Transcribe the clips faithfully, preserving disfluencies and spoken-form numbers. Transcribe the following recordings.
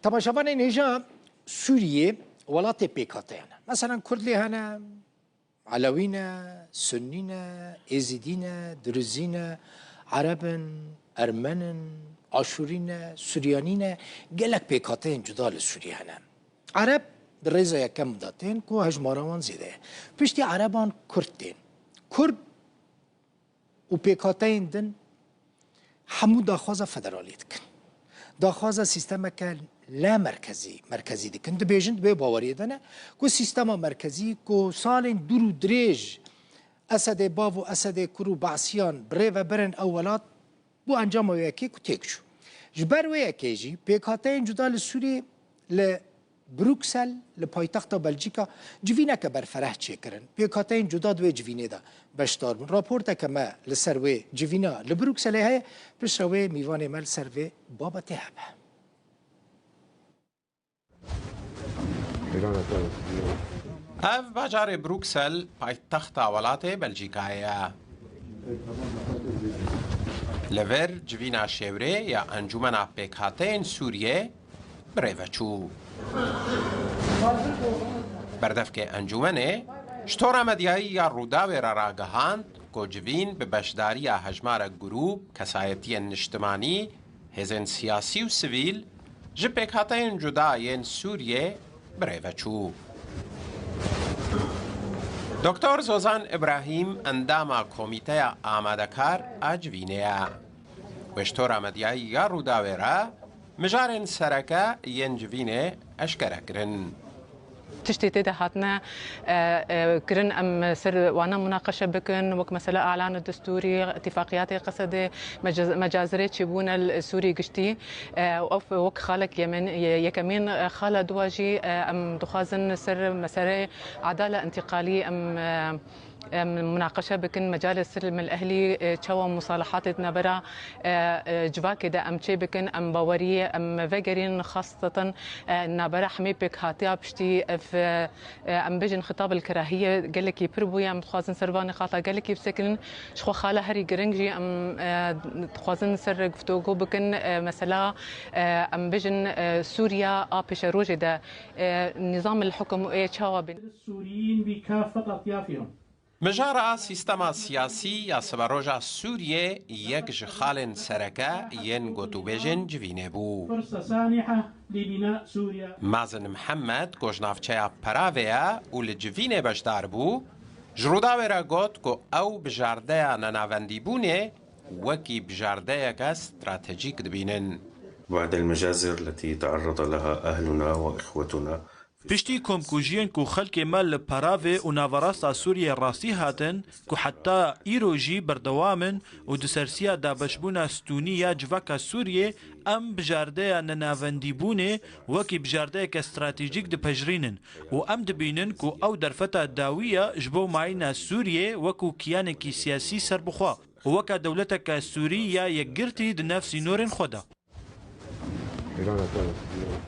Temaşevanên hêja Sûriyê welatê pêkhateyan e. Meselan Kurd lê hene, Elewî ne, Sunnî ne, Êzidî ne, Diruzî ne, Ereb in, Ermen in, Aşûrî ne, Suryanî ne, gelek pêkhateyên cuda li Sûriyê hene. Ereb di rêza yekem de tên ku hejmara wan zêde ye. Piştî Ereban Kurd tên. Kurd û pêkhateyên din hemû daxwaza federalî dikin. Daxwaza sîstemeke lemerkezî, merkezî dikin. Dibêjin, di vê baweriyê de ne ku sîstema merkezî ku salên dûr û dirêj Esedê bav û Esedê kur û Besiyan bi rê ve birin ew welat, bû encama wê yekê ku têk çû. Ji ber wê yekê jî pêkhateyên cuda li Sûriyê li Bruksel, li paytexta Belçîka, civîneke berfereh çêkirin. Pêkhateyên cuda di wê civînê de beşdar bûn. Raporteke me li ser wê civîna li Brukselê heye, piştre wê mîvanê me li ser vê babetê hebe. Ev bajarê Bruksel paytexta welatê Belçîkayê ye. Li vir civîna şêwrê ya Encûmena Pêkhateyên Sûriyê bi rê ve çû. Berdevkê encûmenê ji tora medyayî ya Rûdawê re ragihand ku civîn bi beşdariya hejmarek grûp, kesayetiyên niştimanî, hêzên siyasî û sivîl ji pêkhateyên cuda yên Sûriyê bi rê ve çû. Doktor Zozan Îbrahîm endama komîteya amadekar a civînê ye. Wê ji tora medyayî ya Rûdawê re mijarên sereke yên civînê eşkere kirin. Tiştê tê de hatine, e, e, kirin, em ser wana munaqeşe bikin, wek mesela alana destûrî, îtîfaqiyatê Qesedê, mecaz-, mecazirê çêbûne li Sûrî giştî, e, û ev wek xalek Yemen, ye-, yekemîn, e, xala dua jî, e, em dixwazin ser meseleyê edala întîqalî em, e, em munaqeşe bikin, mecalê silm el ehlî, e, çawa musalahatê di navbera, e, e, civakê de em çê bikin, em baweriyê em vegerînin, xaseten, e, navbera hemê pêkhatiya piştî ev, e, e, em bêjin xitab el kerahiyê gelekî pir bûye, em dixwazin ser van nîqata gelekî bisekinin. Ji xwe xala herî giring jî em, e, dixwazin ser guftûgo bikin, e, mesela, e, em bêjin, e, Sûriya a pêşerojê de, e, nîzam el hukm ê çawa bin. السوريين بكافة أطيافهم. Mijara sîstema siyasî ya siberoja Sûriyê yek ji xalên sereke yên gotûbêjên civînê bû. فرصة سانحة لبناء سوريا. Mazin Mihemed, ku ji navçeya Peravê ye û li civînê beşdar bû, ji Rûdawê re got ku ew bijardeya nenavendîbûnê wekî bijardeyeke stratejîk dibînin. بعد المجازر التي تعرض لها أهلنا وإخوتنا Piştî komkujiyên ku xelkê me li Peravê û naverasta Sûriyê rastî hatin, ku heta îro jî berdewam in û di sersiya dabeşbûna stûnî ya civaka Sûriyê, em bijardeya nenavendîbûnê wekî bijardeyeke stratejîk dipejirînin û em dibînin ku ew derfeta dawî ye ji bo mayîna Sûriyê wekû kiyanekî siyasî serbixwe û weke dewleteke Sûrî ya yekgirtî di nav sînorên xwe de.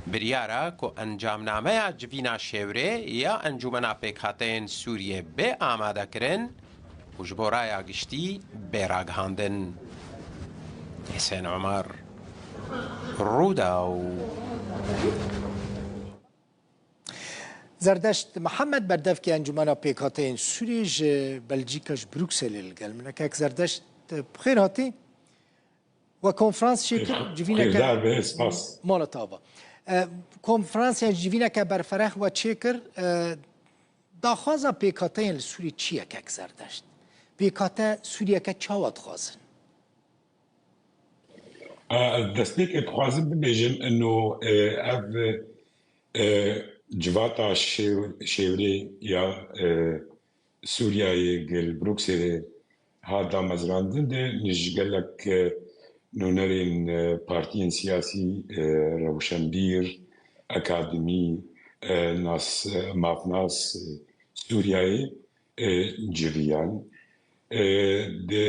Biryar e ku encamnameya civîna şêwrê ya Encûmena Pêkhateyên Sûriyê bê amadekirin û ji bo raya giştî bê ragihandin. Husên Omer, Rûdaw. Zerdeşt Mihemed, berdevkê Encûmena Pêkhateyên Sûriyê ji Belcîka, ji Brukselê li gel min e. Kek Zerdeşt, bi xêr hatî. We konferans çêkir, civîneke... Xêrdar be, spas. Mala te ava. E, konferans yan civîneke berfereh we çêkir, e, daxwaza pêkhateyên li Sûriyê çi ye, kek Zerdeşt? Pêkhate Sûriyeke çawa dixwazin? E, ez destpêkê dixwazim bibêjim, ino, e, ev, e, civata şêw-, şêwrê ya, e, Sûriyeyê gel Brukselê hat damezrandin de, ji gelek, e, nûnerên, e, partiyên siyasî, e, rewşenbîr, akademî, e, nas, e, mafnas, e, Sûriyeyê, e, civiyan. E, di,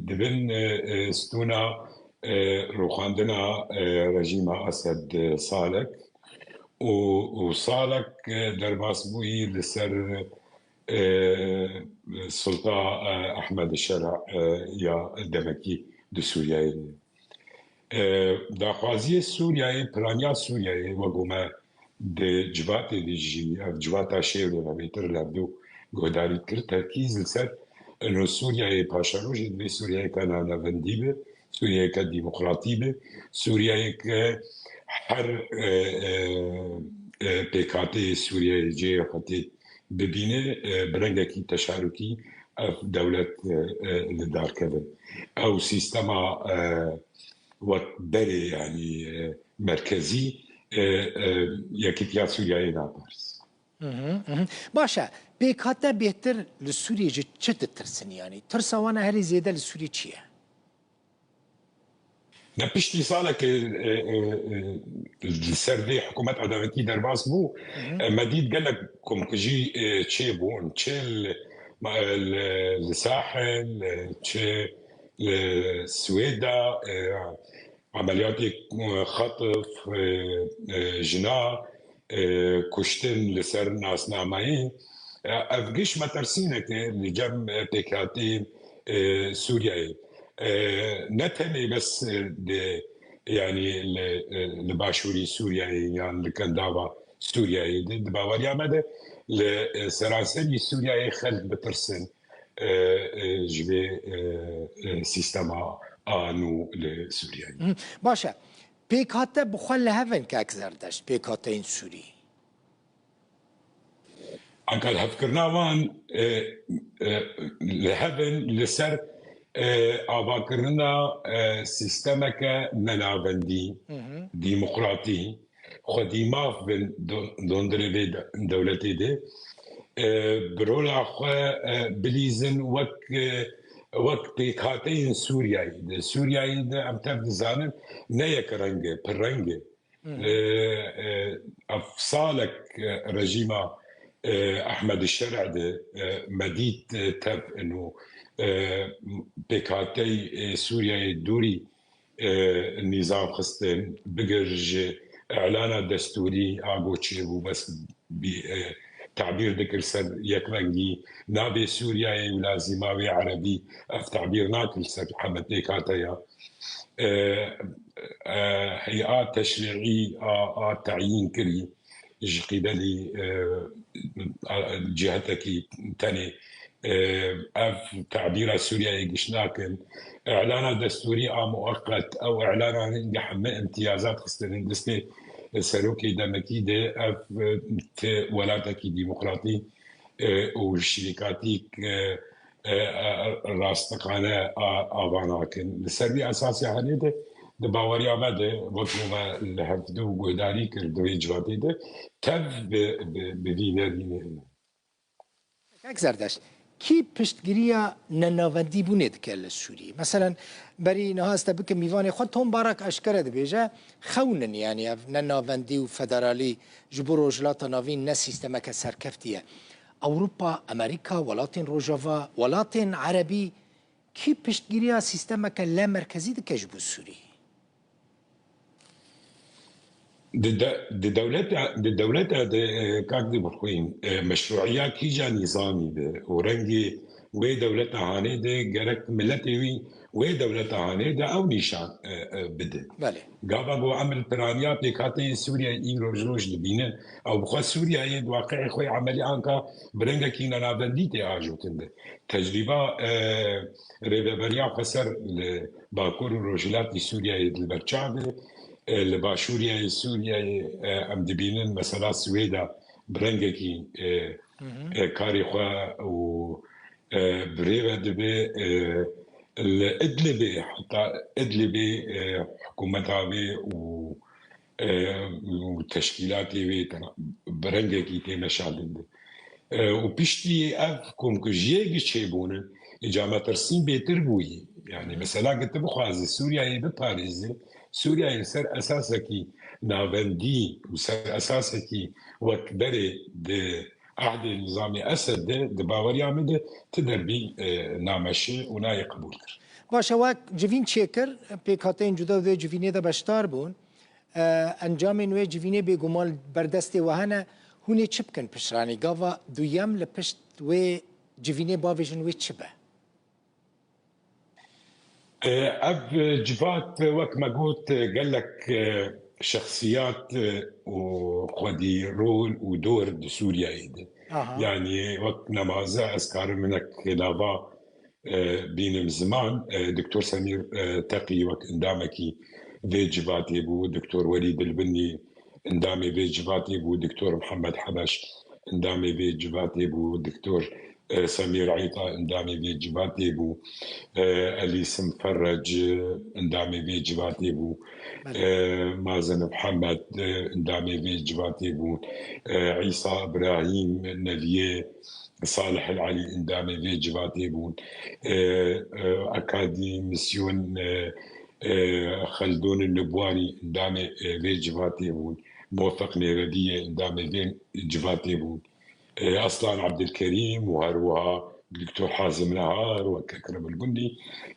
dibin, e, e, stûna, e, rûxandina, e, rejîma Esed Salek û, û Salek, e, derbasbûyî li ser e, Sulta, e, Ehmed Şera, e, ya demekî di Sûriyeyê. E, daxwaziyê Sûriyeyê, piraniya Sûriyeyê, wek ku me di civatê de jî, ev civata şêrê me bêtir li hevdû guhdarî dikir, terkîz li ser ino Sûriyeyê paşerojê divê Sûriyeyeke nanavendî be, Sûriyeyeke demokratî be, Sûriyeyeke her, e, e, e, pêkhateyê Sûriyeyê cihê xwe tê bibîne, e, bi rengekî teşarûkî ev dewlet, e, e, li dar keve. Ew sîstema, e, wek berê, yanî, e, merkezî, e, e, Yekîtiya Sûriyeyê naparêz. Mhm, mhm. Baş e, pêkhate bêhtir li Sûriyê ji çi ditirsin, yanî tirsa wan a herî zêde li Sûriyê çi ye? Ne piştî salekê, e, e, e, li ser vê hikûmet adawetî derbas bû, Hı hı. e, me dît gelek komkujî, e, çêbûn. Çi li, ma-, li, li Sahil, e, çi li Swêda, e, emeliyatê, e, xetif, e, e, jina, e, kuştin li ser nasnameyê. E, ev giş metirsînek e li cem, e, pêkhateyên, e, Sûriyeyê. E, ne tenê bes, e, di, yanî li, e, li başûrî Sûriyeyê yan li kendava Sûriyeyê de, di baweriya me de li, e, seranserî Sûriyeyê xelk bitirsin, e, e, ji vê, e, e, sîstema a nû li Sûriyeyê. Hı, baş e. Pêkhate bi xwe li hev in kek Zerdeşt, pêkhateyên Sûrî? Anka lihevkirina wan, e, e, li hev in li ser, e, avakirina, e, sîstemeke nenavendî, Hı hı. demokratî, xwedî maf bin do-, dondirê vê de-, dewletê de, e, bi rola xwe, e, bilîzin wek, e, wek pêkhateyên Sûriyeyê de. Sûriyeyê de em tev dizanin ne yek reng e, pirreng e. Hı hı. E, e, ev salek, e, rejîma, e, Ehmed Şer'e de, e, me dît, e, tev ino, e, pêkhatey, e, Sûriyeyê dûrî, e, nîzam xistin, bigir ji îlana destûrî a go çêbû, bes bî, e, tabîr dikir ser yekrengî, navê Sûriyeyê û lazîma wê erebî, ev tabîr nakir ser heme pêkhateya. E, e, hey'a teşrî'î a, a teyîn kirî ji qîbelî, e, a, cihetekî tenê, e, ev tabîra Sûriyeyê giş nakin. Îlana destûrî a muweqet, ew îlana hingî heme îmtiyazat xistin destê serokê demekî de, ev, e, ti welatekî demokratî, e, û şirîkatîk, e, e, e, rastiqane a, ava nakin. Li ser vî esasê hanê de di baweriya me de, wek ku me li hevdû guhdarî kir di vê civatê de, tev bi, bi, bi vî nerînê hene. Kek Zerdeşt, kî piştgiriya nenavendîbûnê dike li Sûriyê? Meselen, berî niha ez te bikim mîvanê xwe, Tom Barak eşkere dibêje, xewn in, yanî ev nenavendî û federalî ji bo Rojhilata Navîn ne sîstemeke serkeftî ye. Ewropa, Amerîka, welatên Rojava, welatên Erebî, kî piştgiriya sîstemeke lemerkezî dike ji bo Sûriyê? Di de-, di dewleta, di dewleta de, e, kak Dîmurxwîn, e, meşruiya kîja nîzamî be û rengê wê dewleta hanê de gerek miletê wî wê dewleta hanê de ew nîşan, e, e, bide. Belê. Gava ku em li piraniya pêkhateyên Sûriyeyê îro ji roj dibînin, ew bi xwe Sûriyeyê di waqi'ê xwe yê emelî anka bi rengekî nenavendî tê ajotin de. Tecrîba, e, rêveberiya xweser li Bakur û Rojhilatî Sûriyeyê li ber çav e. E, li başûriyê Sûriyeyê, e, em dibînin mesela Swêda bi rengekî, e, Hı hı. e, karê xwe û, e, bi rê ve dibe, e, li Idlibê, heta Idlibê, e, hikûmeta wê û, e, û teşkîlatê wê tena bi rengekî tê meşandin. E, û piştî ev komkujiyê gi çêbûnin, îca metirsîn bêtir bûyî. Yani mesela gi tu bixwazî Sûriyeyê biparêzî, Sûriyeyê li ser esasekî navendî û ser esasekî wek berê di ehdê nîzamê Esed de, di baweriya min de ti derbî, e, nameşe û nayê qebûlkir. Baş e, wek civîn çêkir, pêkhateyên cuda di vê civînê de beşdar bûn. E, encamên wê civînê bêguman ber destê we hene. Hûn ê çi bikin piştranî? Gava duyem li pişt wê civînê bavêjin wê çi be? E, ev civat, wek me got, gelek, e, şexsiyat, e, û xwedî rol û dor di Sûriyeyê de. Aha. Yanî wek nemaze ez karim hinek lava, e, bînim ziman, e, Doktor Semîr, e, Teqî wek endamekî vê civatê bû, Doktor Welîd Dilbinî endamê vê civatê bû, Doktor Mihemed Hebeş endamê vê civatê bû, Doktor, e, Semîr Eyta endamê vê civatê bû, e, Elî Simferec endamê vê civatê bû, Belê. e, Mazen Mihemed, e, endamê vê civatê bû, e, Îsa Îbrahîm, Neviyê Salih El Elî endamê vê civatê bûn. E, e, akademîsyon, e, e, Xeldûn Nibwanî endamê, e, vê civatê bûn. Mofeq Nêvediyê endamê vê civatê bûn. E, Aslan Abdulkerîm û her wiha Doktor Hazim Nehar û Ekrem El Gundî.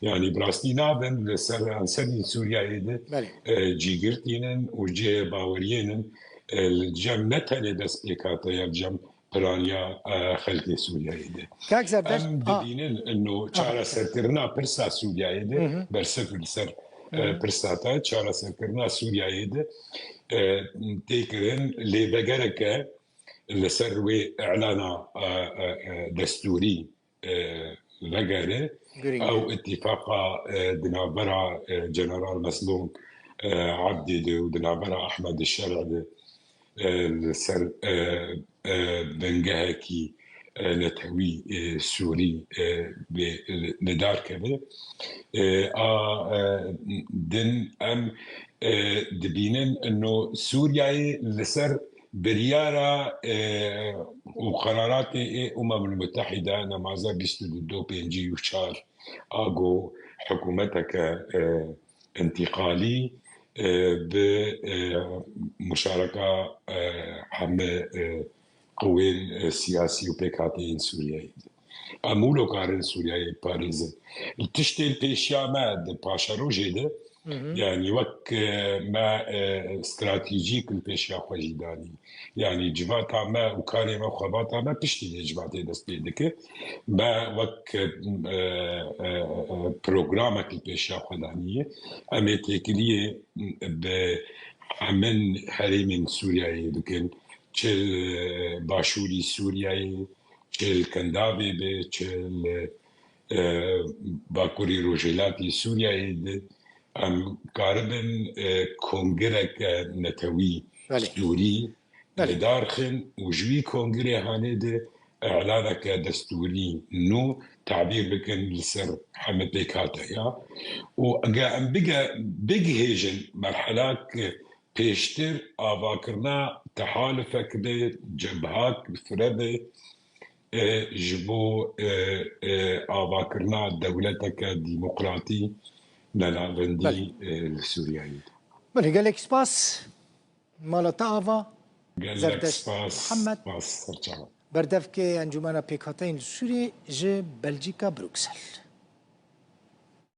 Yanî bi rastî nabin li ser ranserî Sûriyeyê de, Belê. e, cîgirtînin û cihê baweriyê nin, e, li cem ne tenê dest pêk hate ya li cem piraniya, e, xelkê Sûriyeyê de. Kak Zerdar, Em ha. dibînin ino Ha, çareserkirina pirsa Sûriyeyê de, Hı hı. bersiv li ser, e, Hı hı. pirsa te, çareserkirina Sûriyeyê de, e, tê kirin lê vegereke li ser wê îlana, e, e, e, destûrî, e, vegere, Girîng e. ew îtîfaqa, e, di navbera, e, General Meslûm, e, Ebdî de û di navbera Ehmed Şer'î de, e, li ser, e, e, bingehekî, e, netewî, e, Sûrî, e, bê, li, li dar keve. E, a, e, din em, e, dibînin ino Sûriyeyê li ser biryara, e, û qeraratê ê Umemul Mutehîde nemaze bîst û du pêncî û çar a ku hikûmeteke, e, întîqalî, e, bi, e, muşareka, e, heme, e, qewên, e, siyasî û pêkhateyên Sûriyeyê de. Em wilo karin Sûriyeyê biparêzin. Tiştê li pêşiya me di paşerojê de, Hı hı. yanî wek, e, me, e, stratejîk li pêşiya xwe jî danî. Yanî civata me û karê me, xebata me piştî vê civatê dest pê dike. Me wek, e, e, e, programek li pêşiya xwe daniye. Em ê têkiliyê bi hemin herêmên Sûriyeyê bikin. Çi li başûrî Sûriyeyê, çi li Kendavê be, çi li, e, bakurî rojhilatî Sûriyeyê de. Em karibin, e, kongreke netewî Belê. Sûrî Belê. li dar xin û ji wî kongrê hanê de îlaneke destûrî nû tabîr bikin li ser heme pêkhate ya. Û ege em bige-, bigihêjin merhelak pêştir avakirina tehalifek be, cebhak fire be, e, ji bo, e, e, avakirina dewleteke demokratî, nenavendî, Belê. e, li Sûriyeyê de. Belê, gelek spas. Mala te ava, Gelek Zerdeşt spas, Mihemed, spas, serçava. Berdevkê Encûmena Pêkhateyên li Sûriyê ji Belcîka Bruksel.